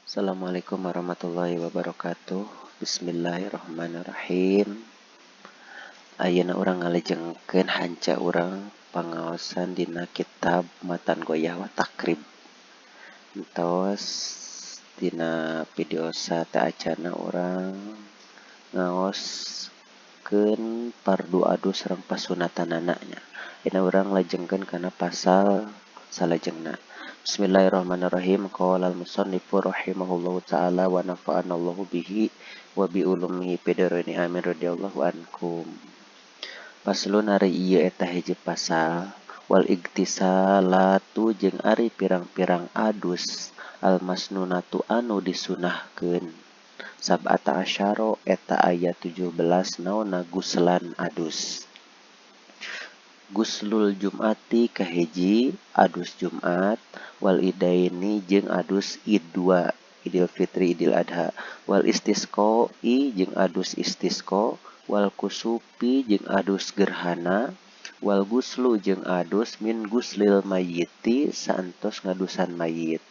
Assalamualaikum warahmatullahi wabarakatuh. Bismillahirrahmanirrahim. Ayeuna urang ngalajengkeun hanca urang pangaosan dina kitab Matan Ghoyah wa Taqrib. Entos dina video sateuacanna urang ngaoskeun fardu adus sareng pasunatanana nya. Ayeuna urang lajengkeun kana pasal salajengna. Bismillahirrahmanirrahim. Qala al-musannifu rahimahullahu taala wa nafa'anallahu bihi wa bi ulumihi fid amin radhiyallahu ankum. Paslon ari ieu eta hiji pasal wal igtisalatu jeung ari pirang-pirang adus al masnunatu anu disunahkeun. Sab'ata asyara eta aya 17 naonna guslan adus. Guslul Jum'ati kahiji adus Jumat wal idaini jeung adus Id dua Idul Fitri Idul Adha wal istisqoi jeung adus istisqa wal kusupi jeung adus gerhana wal guslu jeung adus min guslil mayyiti saentos ngadusan mayit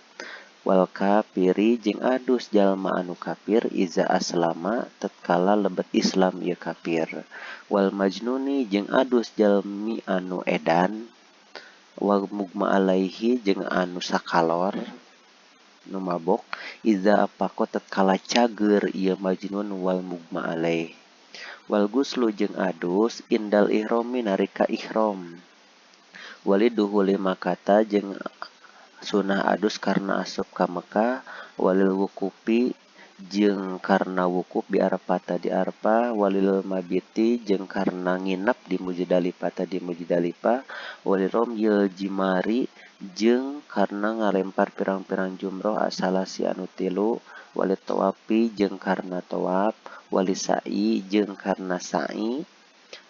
wal kafiri jeung adus jalma anu kafir iza aslama tatkala lebet Islam ieu kafir wal majnuni jeung adus jalmi anu edan wal mugma alaihi jeung anu sakalor nu mabok iza apako tatkala cager ieu majnun wal mugma alaih wal guslu jeung adus indal ihromi nalika ihrom waliduhuli makata jeung sunah adus karena asup ka Mekah walil wukupi jeung karena wukuf di Arafah di Arafah walil mabiti jeung karena nginep di Muzdalifah di Muzdalifah walil romyil jimari jeung karena ngalempar pirang-pirang jumroh asalasi anu tilu walil tawafi jeung karena tawaf wali sa'i jeung karena sa'i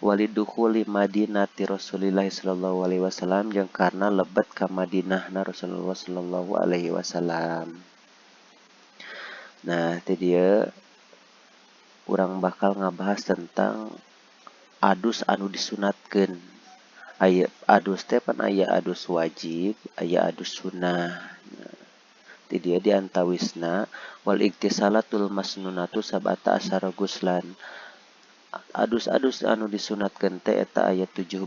walidukhuli madinati Rasulillah sallallahu alaihi wasallam jeung karena lebet ka Madinahna Rasulullah sallallahu alaihi wasallam. Nah, tadi dia urang bakal ngabahas tentang adus anu disunatkeun. Aya adus teh pan aya adus wajib, aya adus sunnah. Nah, ti dia diantawisna wal iktisalatul masnunatu sab'ata asyara guslan. Adus-adus anu disunatkeun teh eta aya 17.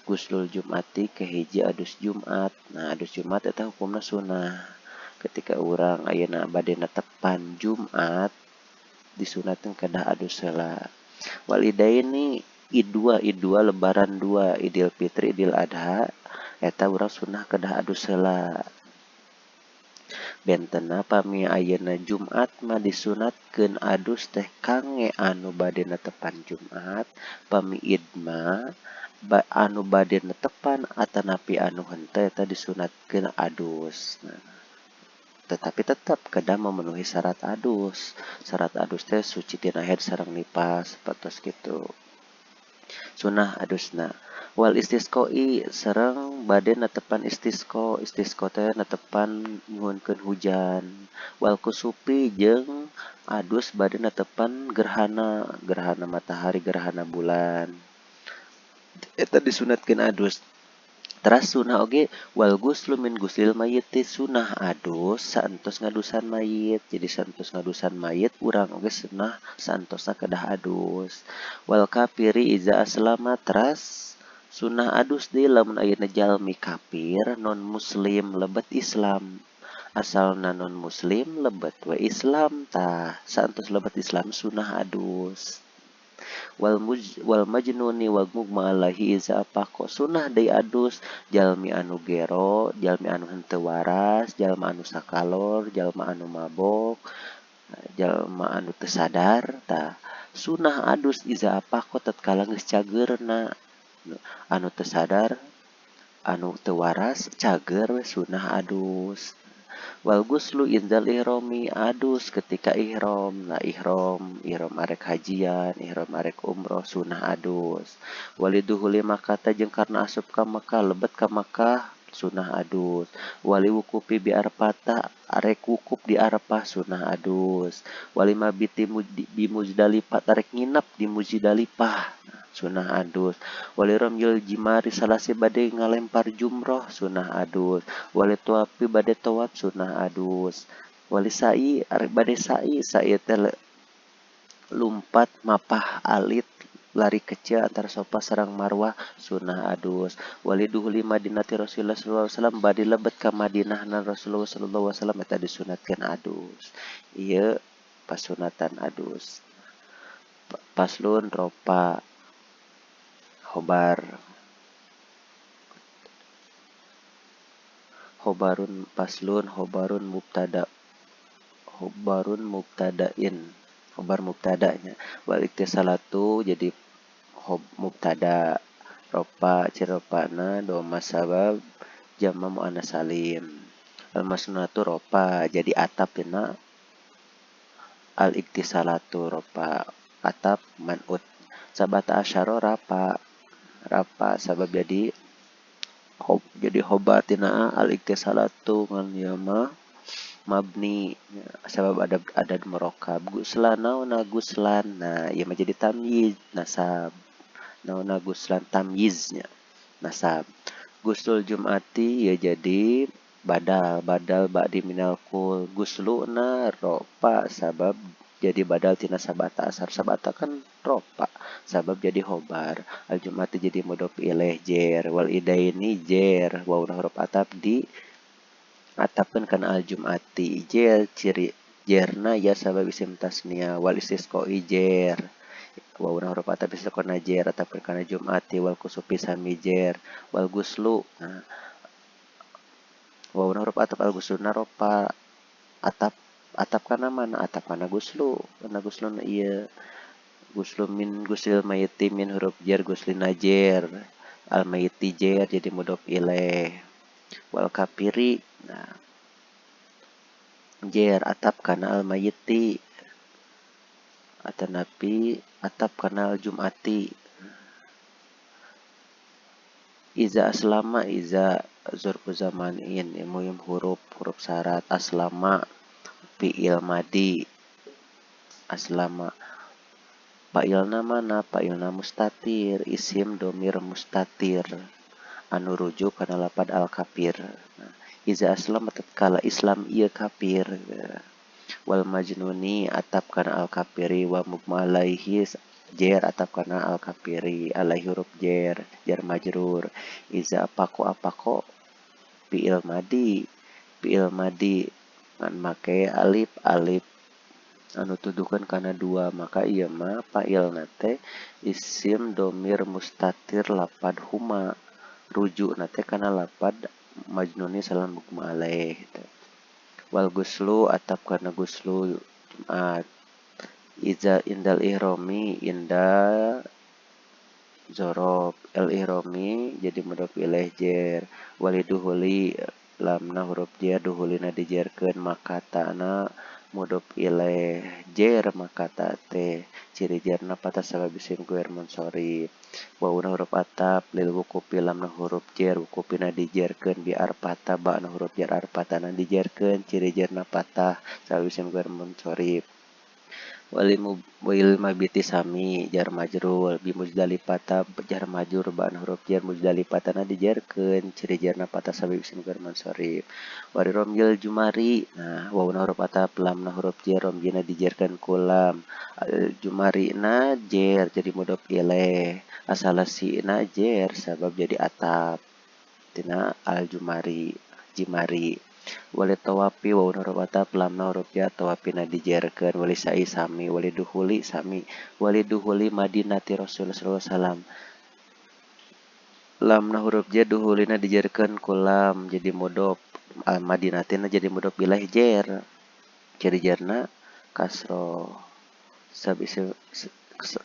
Guslul Jum'ati kahiji adus Jumat. Nah, adus Jumat eta hukumna sunah. Ketika urang ayeuna bade netepan Jumat disunatkeun kedah adus heula. Wal idaini id dua lebaran dua Idul Fitri Idul Adha eta urang sunah kedah adus heula. Bentena pami ayeuna Jumat mah disunatkeun adus teh kange anu bade netepan Jumat, pami Id mah anu bade netepan atanapi anu henteu eta disunatkeun adus. Nah, tetapi tetap kedah memenuhi syarat adus. Syarat adus teh suci tina haid sareng nipas sapertos kitu. Sunah adusna. Wal istisqoi sareng bade netepan istisqa, istisqa teh netepan nyuhunkeun hujan. Wal kusupi jeung adus bade netepan gerhana, gerhana matahari, gerhana bulan. Eta disunatkeun adus. Teras sunah oge wal guslu min guslil mayyit sunah adus saentos ngadusan mayit. Jadi saentos ngadusan mayit urang oge sunah saentosna kedah adus. Wal kafiri iza aslama teras sunah adus deui lamun ayeuna jalmi kafir non muslim lebet Islam. Asalna non muslim lebet we Islam tah saentos lebet Islam sunah adus. Wal majnuni wal mugma alaihi iza apako sunah deui adus jalmi anu gero, jalmi anu henteu waras, jalma anu sakalor, jalma anu mabok, jalma anu teu sadar tah sunah adus iza apako tatkala geus cageurna. Anu teu sadar, anu teu waras cager we sunah adus. Wal guslu indal ihromi adus ketika ihrom. Nah, ihrom, ihrom arek hajian, ihrom arek umroh sunah adus. Waliduhuli makata jeung karena asup ka Mekah, lebet ka Mekah sunah adus. Wali wukupi bi Arafah arek wukuf di Arafah sunah adus. Wali mabiti bi Muzdalifah arek nginep di Muzdalifah sunah adus. Wali romyul jimari salasi bade ngalempar jumroh sunah adus. Wali tawafi bade tawaf sunah adus. Wali sa'i arek bade sa'i, sa'i teh lumpat mapah alit lari kecil antara Sofa sareng Marwah sunah adus. Wali duhuli Madinati Rasulullah sallallahu alaihi wasallam bade lebet ka Madinah na Rasulullah sallallahu alaihi wasallam eta disunatkeun adus. Ieu pasunatan adus. Paslon ropa khobar khobarun paslon khobarun mubtada khobarun mubtadain khobar mubtadanya wal iktisalatu jadi mubtada ropa ciropana doma sabab jama muannas salim al masnunatu ropa jadi atap dina al iktisalatu ropa atap man'ut sabata asyara rapa rapa sabab jadi khobar tina al iktisalatu ngan ieu mah mabni sabab ada adad murakkab guslan naonna guslan nah ieu mah jadi tamyiz nasab naonna guslan tamyiznya nasab guslul jum'ati ya jadi badal badal ba'di minal kul gusluna ropa sabab jadi badal tina sabata asar sabata kan ropa sabab jadi khobar al jum'ati jadi mudhof ilaih jer wal idaini jer wauna huruf atap di atapkeun kana al jum'ati jer ciri jerna ya sabab isim tasnia wal istisqoi jer wauna huruf atap istisqona jer atapkeun kana jum'ati wal kusufi sami jer wal guslu nah wauna huruf atap al gusluna ropa atap atap kana mana atap kana guslu kana gusluna ieu guslu min guslil mayiti min huruf jar guslina jer al mayiti jer jadi mudhof ilaih wal kafiri nah jer atap kana al mayiti atanapi atap kana al jum'ati iza aslama iza zurfu zamanin muhim huruf huruf syarat aslama fi'il madi aslama fa'ilna mana fa'ilna mustatir isim domir mustatir anu rujuk kana lapad al kafir nah, iza aslama tatkala islam ieu kafir wal majnuni atap kana al kafiri wa mugmalaihi jer atap kana al kafiri alaihi huruf jer jar majrur iza apako apako fi'il madi ngan make alif alif anu tuduhkeun kana dua maka ieu mah fa'ilna teh isim domir mustatir lapad huma rujukna teh kana lapad majnuni salam mugma alaih gitu. Wal guslu atap kana guslu Jumat iza indal ihrami inda zorob al ihrami jadi mudhof ilaih jer waliduhuli lamna huruf jer duhulina dijerkeun maka ta'na mudhof ilaih jer maka ta teh ciri jerna patah sabab isim guer munsorif wauna huruf atap lil wukufi lamna huruf jer wukufina dijerkeun bi arfata ba'na huruf jer arfatana dijerkeun ciri jerna patah sabab isim guer munsorif walil mabiti sami jar majrur bi muzdalifata jar majrur ba'na huruf jar muzdalifatana dijerkeun ciri jarna patah sabab isim guer munsorif wari romyil jumari nah wauna huruf atap lamna huruf jar romyina dijerkeun kulam jumarina jer jadi mudhof ilaih asalasina jer sabab jadi atap tina al jumari jimari wali tawapi wauna huruf atap lamna huruf ya tawapina dijerkeun wali sa'i sami wali duhuli sami wali duhuli madinati Rasulullah sallallahu alaihi wasallam lamna huruf jar duhulina dijerkeun kulam jadi mudhof al madinatina jadi mudhof ilaih jer ciri jerna kasro sab isim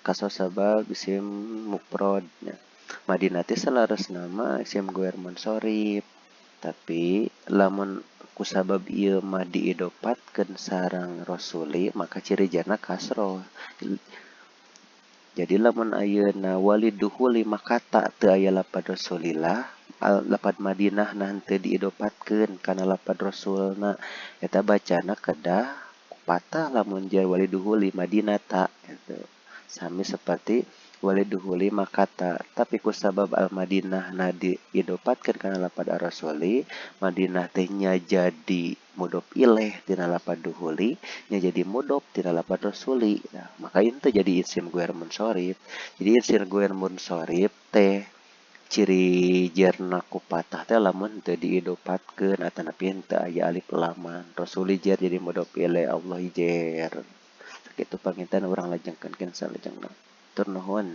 kasro sabab isim mufrad madinati selaras nama isim guer munsorif tapi lamun kusabab ieu mah diidopatkeun sareng rasuli maka ciri jarna kasroh. Jadi lamun ayeuna waliduhuli makata teu aya lapad rasulillah lapad Madinah nah henteu diidopatkeun kana lapad rasulna eta bacana kedah patah lamun jar waliduhuli madinata gitu. Sami seperti Waliduhuli makata tapi kusabab al Madinah na diidopatkeun kana lapad ar-rasuli, Madinah teh nya jadi mudhof ilaih tina lapad duhuli, nya jadi mudhof tina lapad rasuli. Nah, maka ini teh jadi isim ghair munshorif. Jadi isim ghair munshorif teh ciri jerna ku patah teh lamun teu diidopatkeun atanapi henteu aya alif laman. Rasuli jer jadi mudhof ilaih, Allah jer. Sakitu panginten urang lajengkeun salajengna. Hatur nuhun.